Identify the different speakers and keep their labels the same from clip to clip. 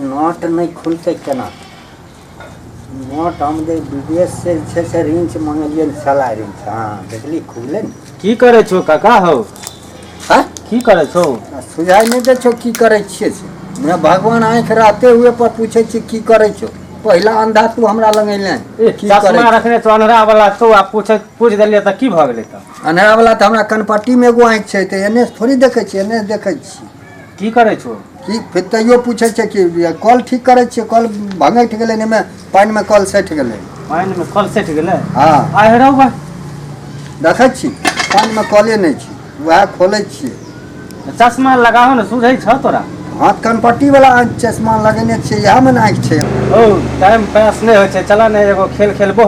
Speaker 1: नट नहि खुलतै केना? नट हम जे विदेश से जे छै से रिंच मंगेलियै ने, साला रिंच। हँ, देखली, खुललै ने।
Speaker 2: की करै छौ काका हौ?
Speaker 1: हँ?
Speaker 2: की करै छौ?
Speaker 1: आ सुझाइ नहि दै छौ की करै छियै से। हमरा भगवान आँखि रहते हुए पर पूछै छियै की करै छौ। पहिला अंधा तू हमरा लग अयलें।
Speaker 2: ए,
Speaker 1: की करै?
Speaker 2: चश्मा रखने छौ, अन्हरा वाला छौ आ पूछे पूछि देलियै तऽ की भऽ गेलै तऽ?
Speaker 1: अन्हरा वाला तऽ हमरा कनपट्टीमे एगो आँखि छै तऽ एन्ने से थोड़ी देखै छियै, एन्ने से देखै छियै।
Speaker 2: की करै छौ?
Speaker 1: की फेर तैयो पूछै छै कि कल ठीक करै छियै, कल भंगठि गेलै ने, एहिमे पानिमे कल सटि गेलै।
Speaker 2: पानिमे कल सटि गेलै?
Speaker 1: हँ।
Speaker 2: आहि रौ बा।
Speaker 1: देखै छी, पानिमे कले नहि छै, उएह खोलै छियै।
Speaker 2: चश्मा लगाहो ने, सुझै छौ तोरा?
Speaker 1: हाथ कनपट्टी वाला आँखि चश्मा लगेने छियै, इएहमे ने आँखि छै।
Speaker 2: ओ टाइम पास नहि होइ छै, चल ने एगो खेल खेलबो।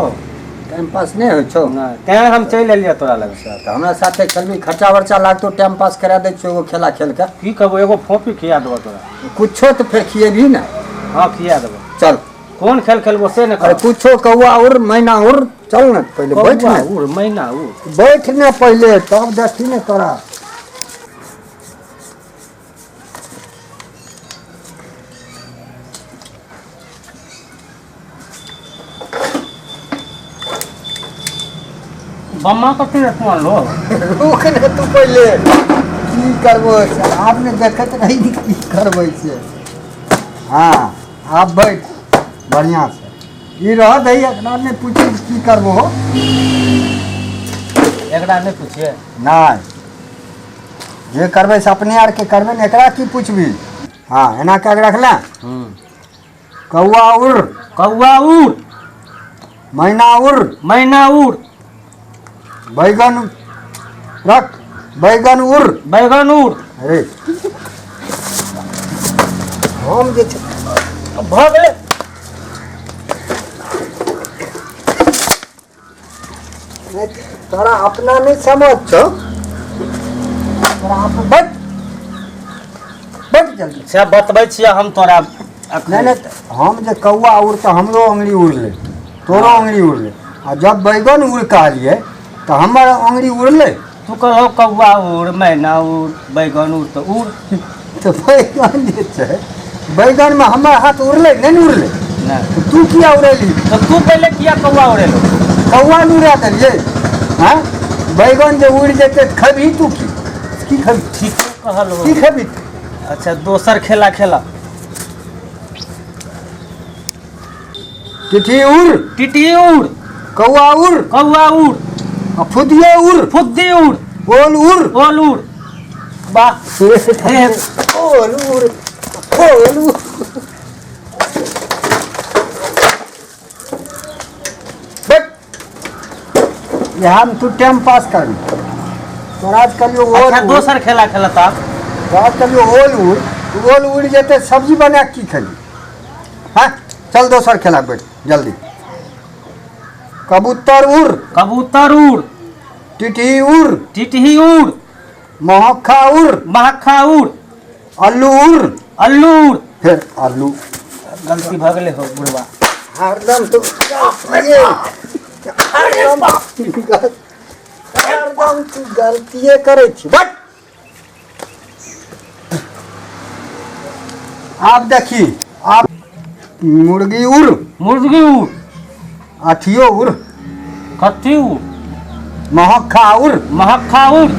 Speaker 1: टाइम पास नहि होइ छौ?
Speaker 2: नहि, तें हम चलि एलियै तोरा लग।
Speaker 1: अच्छा, तऽ हमरा साथे खेलबी? खर्चा वर्चा लागतो, टाइम पास करा दै छियौ एगो खेला खेल के।
Speaker 2: की कहबो, एगो फोपी खिया देबो तोरा।
Speaker 1: कुछो तऽ फेर खिएबही ने?
Speaker 2: हँ, खिया देबो।
Speaker 1: चल।
Speaker 2: कोन खेल खेलबो से ने?
Speaker 1: अरे कुछो, कौआ उड़ मैना उड़, चल ने पहिले बैठ
Speaker 2: कौआ
Speaker 1: ने।
Speaker 2: उड़ मैना उड़।
Speaker 1: बैठ ने पहिले, तब देखी ने तोरा।
Speaker 2: बम्मा कथी रे तू अनलो?
Speaker 1: रुक ने तू पहिले, की करबो से आब ने देखैत रही की करबै से। हाँ, आब बैठ बढ़िआँ से। ई रह दही, एकरा नहि पूछी की करबो हो।
Speaker 2: एकरा नहि पूछिए?
Speaker 1: नहि, जे करबै से अपने आरके करबै ने, एकरा की पूछबी? हाँ, एना कए के रखले। कौआ उड़।
Speaker 2: कौआ उड़।
Speaker 1: मैना उड़।
Speaker 2: मैना उड़।
Speaker 1: बैगन रख, बैगन उड़।
Speaker 2: बैगन उड़।
Speaker 1: अरे हम जे छै
Speaker 2: भऽ गेलै।
Speaker 1: नहि, तोरा अपना नहि समझ छौ तोरा अपन। बैठ, बैठ जल्दी।
Speaker 2: से बतबै छियै हम तोरा।
Speaker 1: नहि नहि, हम जे कौआ उड़ तऽ हमरो अङ्गुरी उड़लै, तोरो अङ्गुरी उड़लै, आ जब बैगन उड़ कहलियै तऽ हमर अङ्गुरी उड़लै।
Speaker 2: तू कहलो कौआ उड़, मैना उड़, बैगन उड़ तऽ उड़।
Speaker 1: तऽ बैगन जे छै, बैगनमे हमर हाथ उड़लै? नहि ने उड़लै।
Speaker 2: नहि।
Speaker 1: तऽ तू किया उड़ेली?
Speaker 2: तऽ तू पहिले किया कौआ उड़ेलो?
Speaker 1: कौआ नहि उड़ा देलियै। हँ, बैगन जे उड़ि जेतै तऽ खेबही तू? की की खेबही?
Speaker 2: ठीके कहल।
Speaker 1: की खेबही?
Speaker 2: अच्छा, दोसर खेला खेला।
Speaker 1: टिटी उड़।
Speaker 2: टिटी उड़।
Speaker 1: कौआ उड़।
Speaker 2: कौआ उड़।
Speaker 1: आ फुदियो उड़।
Speaker 2: फुद्दी उड़।
Speaker 1: ओल उड़।
Speaker 2: ओल उड़। वाह।
Speaker 1: ओल उड़, ओल उड़। बैठ। इएहमे तू टाइम पास करबी? तोरा आज कहलियौ ओल
Speaker 2: अच्छा
Speaker 1: उड़।
Speaker 2: दोसर खेला खेलता।
Speaker 1: तोरा आज कहलियौ ओल उड़, तू ओल उड़ि जेतै, सब्जी बना कऽ की खेबी? हँ, चल दोसर खेला, बैठ जल्दी। कबूतर उड़।
Speaker 2: कबूतर उड़।
Speaker 1: टिटही उड़।
Speaker 2: टिटही उड़।
Speaker 1: महक्खा उड़।
Speaker 2: महक्खा उड़।
Speaker 1: अल्लू उड़।
Speaker 2: अल्लू उड़।
Speaker 1: फेर अल्लू।
Speaker 2: गलती भऽ गेलै हो बुढ़वा।
Speaker 1: हरदम तू हरदम हरदम तू गलतिये करै छी। बट आब देखी, आब मुर्गी उड़।
Speaker 2: मुर्गी उड़।
Speaker 1: अथियो उड़।
Speaker 2: कथी उड़?
Speaker 1: महक्खा उड़।
Speaker 2: महक्खा उड़।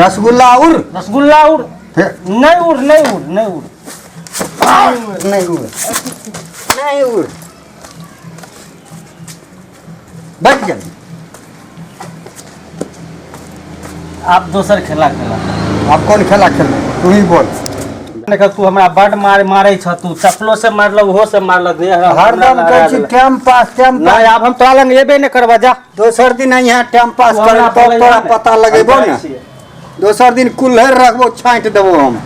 Speaker 1: रसगुल्ला उड़।
Speaker 2: रसगुल्ला उड़।
Speaker 1: फेर
Speaker 2: नहीं उड़, नहीं उड़, नहीं उड़।
Speaker 1: नहीं उड़, नहीं उड़। बैठ जल्दी।
Speaker 2: आप दोसर खेला खेला।
Speaker 1: आप कौन खेला खेलबै, तू ही बोल।
Speaker 2: देखा, तू हमरा बड मार मारै छ। तू चप्पलो से मारलक, ओहो से मारलक, देह
Speaker 1: हरदम कहै छी टाइम पास, टाइम पास।
Speaker 2: नहीं, आब हम तोरा लग एबे नहि करबा, जा।
Speaker 1: दोसर दिन यहाँ टाइम पास
Speaker 2: तू हमरा
Speaker 1: कर, तब
Speaker 2: बोलैया
Speaker 1: तोरा
Speaker 2: ने।
Speaker 1: पता लगेबो
Speaker 2: हम
Speaker 1: ने।
Speaker 2: जाइ छियै।
Speaker 1: दोसर दिन कुल्हड़ रखबो, छाँटि देबो हम।